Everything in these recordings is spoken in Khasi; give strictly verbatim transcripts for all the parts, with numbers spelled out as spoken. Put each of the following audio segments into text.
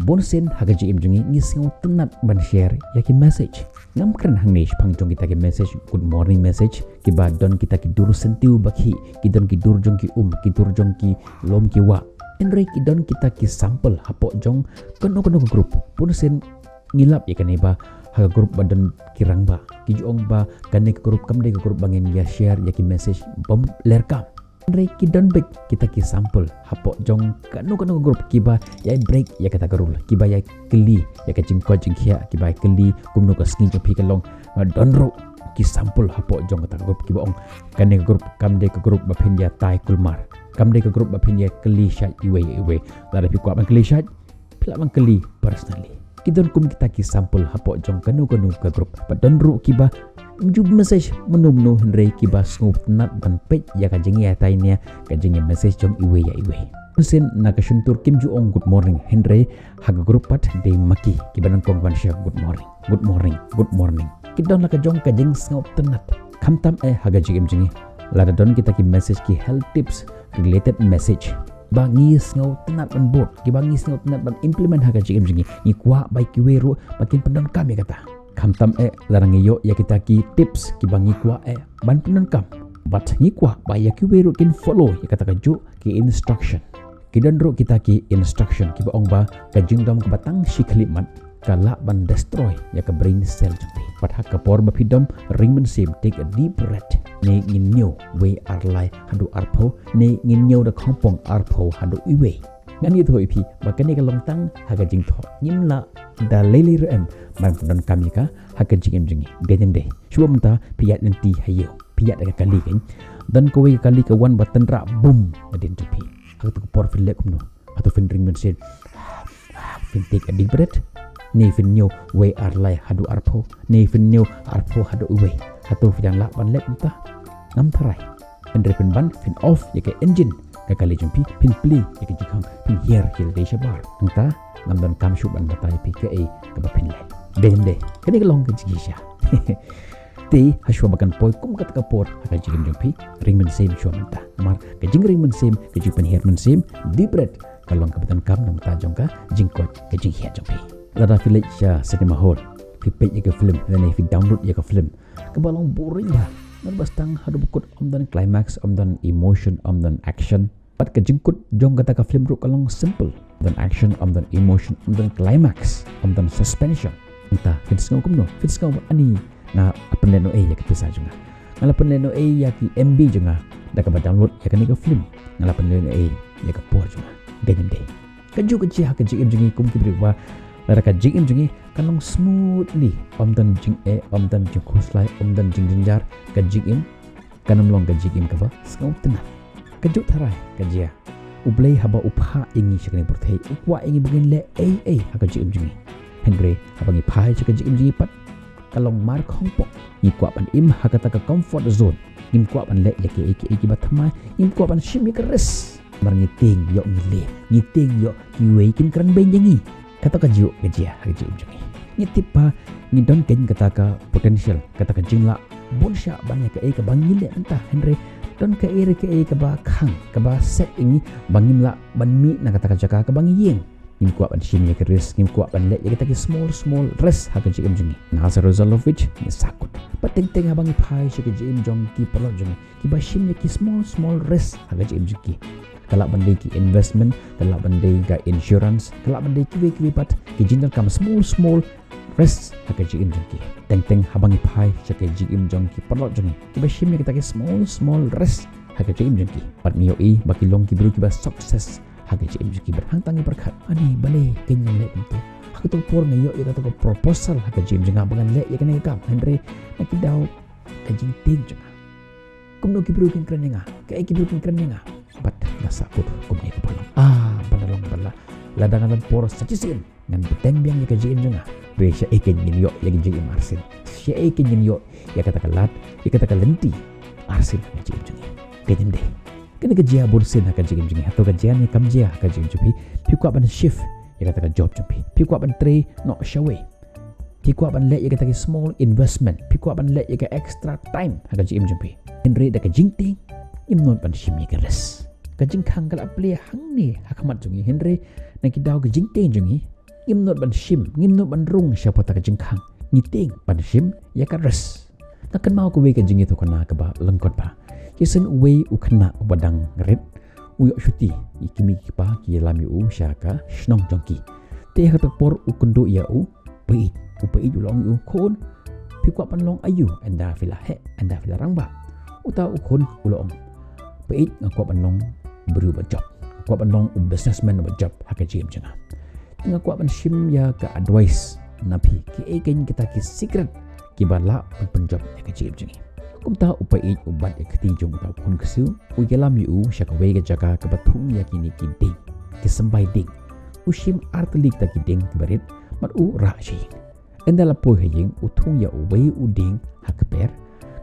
Bun sien ha ka jingim jong ngi ngi sngewtynnat ban share ïa ki message. Ngam kren hangne shaphang jong kita ki message, good morning message, kiba don kita ki dur syntiew ba khih, ki don ki dur jong ki um, ki dur jong ki lum ki wah. Hynrei ki don kita ki sample hapoh jong kano kano ka group. Bun sien ngi lap ïa kane ba ha ka group ba don ki rangbah, ki ju ong ba kane ka group kam dei ka group ba ngin ïa share ïa ki message bym lyrkam. Hynrei ki don beit kita ki sample hapoh jong kano kano ka group kiba ïai break ïa kata ka rule, kiba ïai kylli ïa ka jingkoit jingkhiah, kiba ïai kylli kumno ka sngi jong phi ka long. Don ruh ki sample hapoh jong kata ka group kiba ong kane ka group kam dei ka group ba phin ïa tai kulmar, kam dei ka group ba phin ïa kylli shait iwei iwei. Lada phi kwah ban kylli shait, phi lah ban kylli personally. Ki don kum kita ki sample hapoh jong kano kano ka group. Bad don ruh kiba ym ju message mynno mynno hynrei kiba sngewtynnat ban peit ïa ka jingïatai ne ka jingïa message jong iwei ïa iwei. Bun sien na ka shyntur kim ju ong good morning hynrei ha ka group pat dei ma ki kiba nyngkong ban share good morning, good morning, good morning. Ki don la ka jong ka jingsngewtynnat. Khamtam eh ha ka jingim jong ngi, lada don kita ki message, ki health tips related message ba ngi sngewtynnat ban bud, kiba ngi sngewtynnat ban implement ha ka jingim jong ngi, ngi kwah ba ïa kiwei ruh ba kin pyndonkam ïa kata. Khamtam eh lada ngi ïoh ïa kita ki tips kiba ngi kwah eh ban pyndonkam, bad ngi kwah ba ïa kiwei ruh kin follow ïa kata kajuh ki instruction. Ki don ruh kita ki instruction kiba ong ba ka jingdom kaba tang shi khyllipmat ka lah ban destroy ïa ka brain cell jong phi. Bad ha ka por ba phi dom, ring mynsiem, take a deep breath. Ne ngin ñiew wei ar lai haduh arphew, ne ngin ñiew da khongpong arphew haduh iwei. Ngan ïathuh ïa phi ba kane ka long tang ha ka jingthoh, ngim lah da lei lei ruh em ban pyndonkam ïa ka ha ka jingim jong ngi. Dei ne ym dei? Shuwa mynta phi ïaid lynti ha ïew, phi ïaid da ka kali, kan don kawei ka kali ka wan ba tynrah bum nadien jong phi. Ha kato ka por phin leh kumno? Hato phin ring mynsiem, phin take a deep breath, ne phin ñiew wei ar lai haduh arphew, ne phin ñiew arphew haduh iwei? Hato phi dang lah ban leh kumta? Ngam tharai. Hynrei pynban phin off ïa ka engine ka kali jong phi, phin plie ïa ka jingkhang, phin hiar hiar dei shabar. Nangta ngam donkam shuh ban batai ïa phi kaei kaba phin leh. Dei ne ym dei? Kane ka long ka jingshisha. Te ha shuwa ba kan poi kum kata ka por ha ka jingim jong phi, ring mynsiem shuwa mynta. Namar ka jingring mynsiem, ka jingpynhiar mynsiem, deep breath, ka long kaba donkam na ka bynta jong ka jingkoit ka jingkhiah jong phi. Lada phi leit sha cinema hall, phi peit ïa ka film lane phi download ïa ka film kaba long boring bha, namar ba sdang haduh ba kut ym don climax, ym don emotion, ym don action. Bad ka jingkut jong kata ka film ruh ka long simple. Ym don action, ym don emotion, ym don climax, ym don suspension. Nangta phin sngew kumno? Phin sngew ba ani nga la pynlehnohei ïa ka pisa jong nga, nga la pynlehnohei ïa ki M B jong nga da kaba download ïa kane ka film, nga la pynlehnohei ïa ka por jong nga. Dei ne ym dei? Kajuh ka jia ha ka jingim jong ngi kum ki briew ba lada ka jingim jong ngi kan long smoothly, ym don jingeh, ym don jingkhuslai, ym don jingjynjar, ka jingim kan ym long ka jingim kaba sngewtynnat. Kajuh tharai ka jia. U Blei haba u phah ïa ngi sha kane ka pyrthei, u kwah ïa ngi ba ngin leh ei ei ha ka jingim jong ngi. Hynrei haba ngi phai sha ka jingim jong ngi pat, ka long mar khongpong. Ngi kwah ban im ha kata ka comfort zone. Ngim kwah ban leh ïa kiei kiei kiba thymmai. Ngim kwah ban shim ïa ka risk. Namar ngi tieng ïoh ngi leh, ngi tieng ïoh kiwei kin kren beiñ ïa ngi. Kata kajuh ka jia ha ka jingim jong ngi. Ngi tip ba ngi don keiñ kata ka potential, kata ka jinglah bun shah ban ïa kaei kaba ngi leh mynta, hynrei don kaei re kaei kaba khang, kaba set ïa ngi ba ngim lah ban mih na kata ka jaka kaba ngi ïeng. Ngim kwah ban shim ïa ka risk, ngim kwah ban leh ïa kita ki small small risk ha ka jingim jong ngi. And as a result of which, ngi sahkut. Bad teng teng haba ngi phai sha ka jingim jong ki paralok jong ngi kiba shim ïa ki small small risk ha ka jingim jong ki, ka lah ban dei ki investment, ka lah ban dei ka insurance, ka lah ban dei kiwei kiwei pat ki jingdonkam small small risk ha ka jingim jong ki. Teng teng haba ngi phai sha ka jingim jong ki paralok jong ngi kiba shim ïa kita ki small small risk ha ka jingim jong ki, bad ngi ïohi ba ki long ki briew kiba success ha ka jingim jong ki. Bad hangta ngi pyrkhat, ani balei keiñ ngam leh kumto? Ha kato ka por nga ïoh ïa kato ka proposal ha ka jingim jong nga ba ngan leh ïa kane ka kam, hynrei na ki daw ka jingtieng jong nga. Kumno ki briew kin kren ïa nga, kaei ki briew kin kren ïa nga. Bad nga sahkut kumne kumba long. Ah, ban long ban lah. Lada nga don por sa shisien, ngan bteng biang ïa ka jingim jong nga. Hynrei shaei keiñ ngin ïoh ïa ka jingim arsien? Shaei keiñ ngin ïoh ïa kata ka lad, ïa kata ka lynti arsien ha ka jingim jong ngi? Dei ne ym dei? Kane ka jia bun sien ha ka jingim jong ngi. Hato ka jia ne kam jia ha ka jingim jong phi? Phi kwah ban shift ïa kata ka job jong phi, phi kwah ban trei noh shawei, phi kwah ban leh ïa kata ki small investment, phi kwah ban leh ïa ka extra time ha ka jingim jong phi. Hynrei da ka jingtieng ngim nud ban shim ïa ka risk. Ka jingkhang ka la plie hangne ha khmat jong ngi, hynrei na ki daw ka jingtieng jong ngi Ngim nud ban shim, ngim nud ban rung sha kata ka jingkhang. Ngi tieng ban shim ïa ka rest. Nga kynmaw kawei ka jingïathuhkhana kaba lyngkot bha. Shisien uwei u khynnah uba dang rit u ïoh shuti, ïa ki kmie ki kpa ki ïalam ïa u sha ka shnong jong ki. Te ha kata ka por u kynduh ïa u paieit. U paieit u la ong ïa u, khun, phi kwah ban long aïu ynda phi la heh, ynda phi la rangbah? Uta u khun u la ong, paieit, nga kwah ban long briew ba jop. Nga kwah ban long u businessman ba jop ha ka jingim jong nga. Nga kwah ban shim ïa ka advice na phi, kiei kein kita ki secret kiba lah ban pynjop ïa ka jingim jong ngi. Kumta u paieit u bat ïa ka kti jong uta u khun ksiew, u ïalam ïa u sha kawei ka jaka kaba thung ïa kine ki dieng, ki symbai dieng. U shim artylli kita ki dieng kiba rit, bad u rah sha ïing. Ynda la poi ha ïing u thung ïa uwei u dieng ha kper,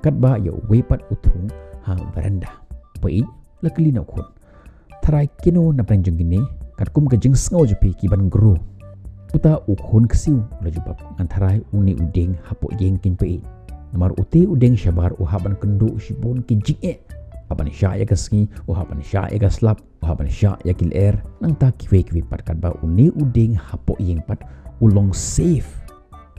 katba ïa uwei pat u thung ha veranda. Paieit la kylli na u khun, tharai kino na pdeng jong kine, katkum ka jingsngew jong phi, ki ban grow? Uta u khun ksiew u la jubab, ngan tharai une u dieng hapoh ïing kein paieit. Namar ute u dieng shabar u hap ban kynduh shibun ki jingeh. U hap ban shah ïa ka sngi, u hap ban shah ïa ka slap, u hap ban shah ïa ki lyer, nangta kiwei kiwei pat, katba une u dieng hapoh ïing pat u long safe.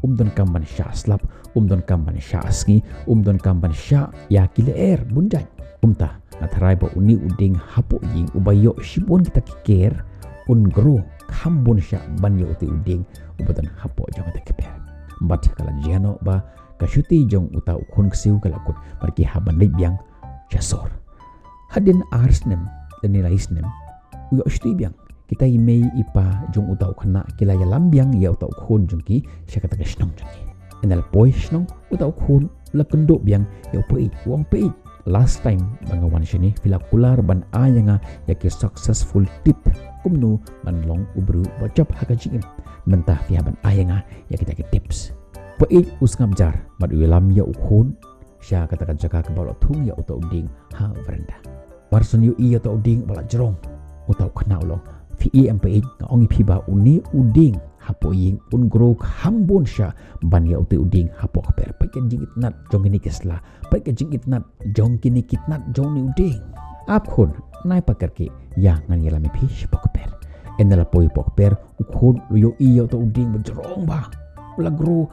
Um donkam ban shah slap, um donkam ban shah sngi, um donkam ban shah ïa ki lyer bun jait. Kumta nga tharai ba une u dieng hapoh ïing uba ïoh shibun kita ki care un grow kham bun shah ban ïa ute u dieng uba don hapoh jong kata ka kper. Bad ka la jia noh ba ka shuti jong uta u khun ksiew ka la kut, bad ki hap ban leit biang sha sor. Hadien ar snem lane lai snem, u ïoh shuti biang. Kita i mei i pa jong uta u khynnah ki la ïalam biang ïa uta u khun jong ki sha kata ka shnong jong ki. Ynda la poi shnong, uta u khun u la kynduh biang ïa u paieit, u ong, paieit, last time ba nga wan shane phi la kular ban ai ïa nga ïa ki successful tip kumno ban long u briew ba jop ha ka jingim. Mynta phi hap ban ai ïa nga ïa kita ki tips. Paieit u sngap jar bad u ïalam ïa u khun sha kata ka jaka kaba la thung ïa uta u dieng ha veranda. Mar shu ïohi ïa uta u dieng ba la jrong, uta u khynnah u la ong, phi i em paieit, nga ong ïa phi ba une u dieng hapoh ïing un grow kham bun shah ban ïa ute u dieng hapoh kper. Peit ka jingitynnad jong kine ki sla, peit ka jingitynnad jong kine ki tnat jong une u dieng. Ap khun, nai pat kyrkieh, ïa ngan ïalam ïa phi shapoh kper. Ynda la poi hapoh kper, u khun u la ïohi ïa uta u dieng ba jrong bha, u la grow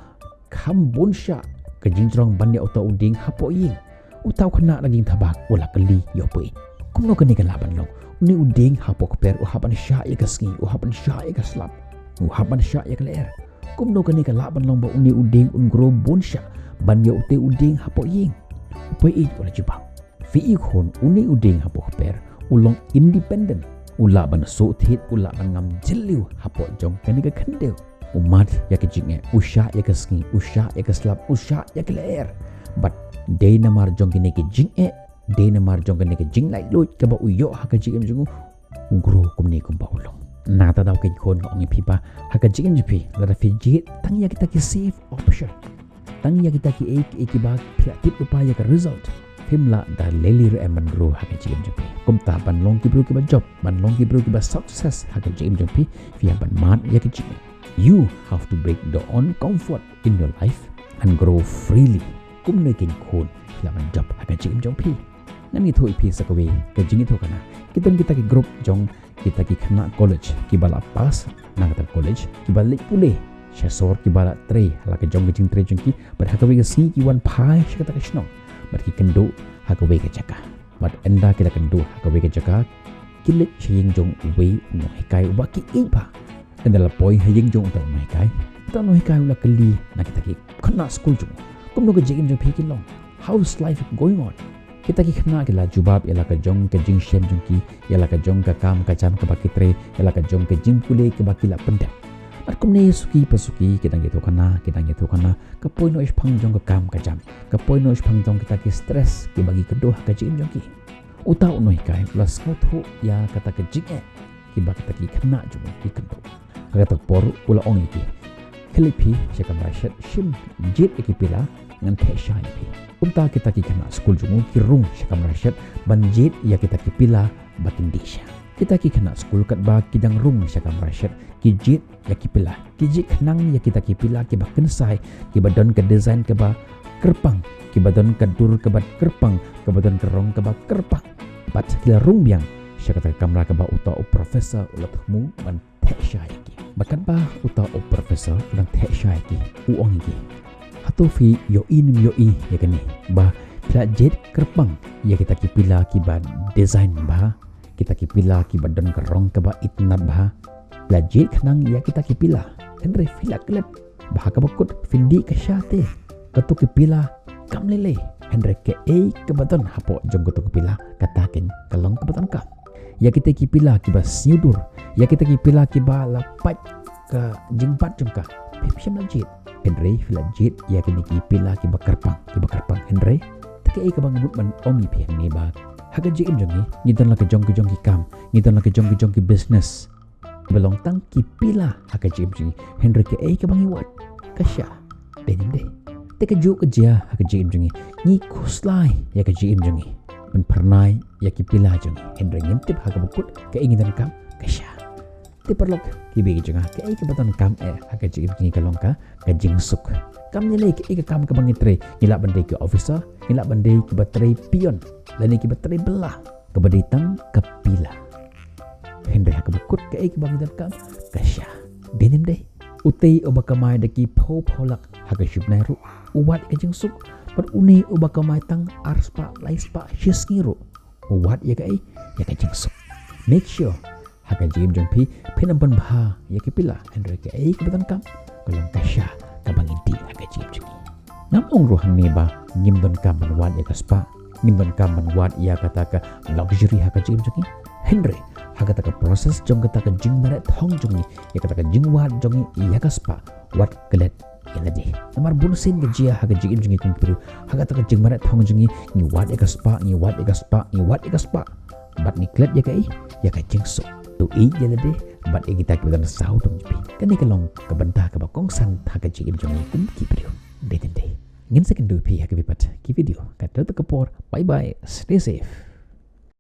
kham bun shah ka jingjrong ban ïa uta u dieng hapoh ïing. Uta u khynnah na jingthabak u la kylli ïa u paieit, kumno kane ka lah ban long? Une u dieng hapoh kper u hap ban shah ïa ka sngi, u hap ban shah ïa ka slap, u hap ban shah ïa ka lyer. Kumno kane ka lah ban long ba une u dieng un grow bun shah ban ïa ute u dieng hapoh ïing? U paieit u la jubab, phi i khun, une u dieng hapoh kper u long independent. U lah ban shu thied, u lah ban ngam jylliew hapoh jong kane ka khyndew. U mad ïa ka jingeh, u shah ïa ka sngi, u shah ïa ka slap, u shah ïa ka lyer. Bad dei namar jong kane ka jingeh, dei namar jong kane ka jinglaitluid kaba u ïoh ha ka jingim jong u, u grow kumne kumba u long. Nangta daw keiñ khun, nga ong ïa phi ba ha ka jingim jong phi, lada phi jied tang ïa kita ki safe option, tang ïa kita kiei kiei kiba phi la tip lypa ïa ka result, phim lah da lei lei ruh em ban grow ha ka jingim jong phi. Kumta ban long ki briew kiba jop, ban long ki briew kiba success ha ka jingim jong phi, phi hap ban mad ïa ka jingeh. You have to break the own comfort in your life and grow freely. Kumne keiñ khun, phi lah ban jop ha ka jingim jong phi. Ngan ïathuh ïa phi sa kawei ka jingïathuhkhana. Ki don kita ki group jong kita ki khynnah college kiba la pass na kata ka college, kiba leit pule sha sor, kiba la trei ha la ka jong ka jingtrei jong ki, bad ha kawei ka sngi ki wan phai sha kata ka shnong bad ki kynduh ha kawei ka jaka. Bad ynda ki la kynduh ha kawei ka jaka, ki leit sha ïing jong uwei u nonghikai uba ki ïeit bha. Ynda la poi ha ïing jong uta u nonghikai, uta u nonghikai u la kylli na kita ki khynnah skul jong u, kumno ka jingim jong phi ki long? How's life going on? Kita ki khynnah ki la jubab ïa la ka jong ka jingshem jong ki, ïa la ka jong ka kam ka jam kaba ki trei, ïa la ka jong ka jingpule kaba ki la pyndep. Bad kumne suki pa suki ki dang ïathuhkhana, ki dang ïathuhkhana, ka poi noh shaphang jong ka kam ka jam, ka poi noh shaphang jong kita ki stress kiba ki kynduh ha ka jingim jong ki. Uta u nonghikai u la sngewthuh ïa kata ka jingeh kiba kita ki khynnah jong u ki kynduh. Ha kata ka por u la ong ïa ki, khie leit phi sha kamra shet, shim jied ïa ki pila, ngan theh sha ïa phi. Kumta kita ki khynnah skul jong u ki rung sha kamra shet ban jied ïa kita ki pila ba kin dih sha. Kita ki khynnah skul katba ki dang rung sha kamra shet ki jied ïa ki pila. Ki jied khnang ïa kita ki pila kiba kynsai, kiba don ka design kaba kyrpang, kiba don ka dur kaba kyrpang, kaba don ka rong kaba kyrpang. Bad ki la rung biang sha kata ka kamra kaba uta u professor u la thmu ban theh sha ïa ki. Bad katba uta u professor u dang theh shai ïa ki, u ong ïa ki, hato phi ïohi ne ym ïohi ïa kane ba phi la jied kyrpang ïa kita ki pila kiba design bha, kita ki pila kiba don ka rong kaba itynnad bha? Phi la jied khnang ïa kita ki pila, hynrei phi la klet ba ha kaba kut phin dih ka sha te. Kato ki pila kam lei lei, hynrei kaei kaba don hapoh jong kato ki pila, kata keiñ ka long kaba donkam. Ïa kita ki pila kiba sngewdur, ïa kita ki pila kiba la pait ka jingbat jong ka, phim shym la jied. Hynrei phi la jied ïa kine ki pila kiba kyrpang, kiba kyrpang. Hynrei te kaei kaba nga mut ban ong ïa phi hangne ba ha ka jingim jong ngi, ngi don la ka jong ka jong ki kam, ngi don la ka jong ka jong ki business ba long tang ki pila ha ka jingim jong ngi, hynrei kaei kaba ngi wad, ka sha. Dei ne ym dei? Te kajuh ka jia ha ka jingim jong ngi, ngi khuslai ïa ka jingim jong ngi ban phyrnai ïa ki pila jong ngi, hynrei ngim tip ha kaba kut kaei ngi donkam, ka sha. Te paralok kiba ïeit jong nga, kaei kaba donkam eh ha ka jingim jong ngi ka long ka, ka jingsuk. Kam lei lei kaei ka kam kaba ngi trei, ngi lah ban dei ki officer, ngi lah ban dei kiba trei peon, lane kiba trei bylla, kaba dei tang ka pila. Hynrei ha kaba kut kaei kaba ngi donkam, ka sha. Dei ne ym dei? Utei uba kamai da ki phew phew lak ha ka shi bnai ruh u wad ïa ka jingsuk, bad une uba kamai tang ar spah, lai spah shi sngi ruh u wad ïa kaei, ïa ka jingsuk. Make sure ha ka jingim jong phi phin ym pynbha ïa ki pila, hynrei kaei kaba donkam ka long ka sha kaba ngi dih ha ka jingim jong ngi. Ngam ong ruh hangne ba ngim donkam ban wad ïa ka spah, ngim donkam ban wad ïa kata ka luxury ha ka jingim jong ngi. Hynrei ha kata ka process jong kata ka jingmareh thong jong ngi ïa kata ka jingwad jong ngi ïa ka spah, wat klet ïa lade. Namar bun sien ka jia ha ka jingim jong ngi kum ki briew, ha kata ka jingmareh thong jong ngi, ngi wad ïa ka spah, ngi wad ïa ka spah, ngi wad ïa ka spah, bad ngi klet ïa kaei, ïa ka jingsuk. To ïeit ïa lade bad ïa kita kiba don sawdong jong phi. Kane ka long ka bynta kaba kongsan ha ka jingim jong ngi kum ki briew. Dei ne ym dei? Ngin sa ïakynduh ïa phi ha kawei pat ki video. Katto katne ka por, bye bye, stay safe.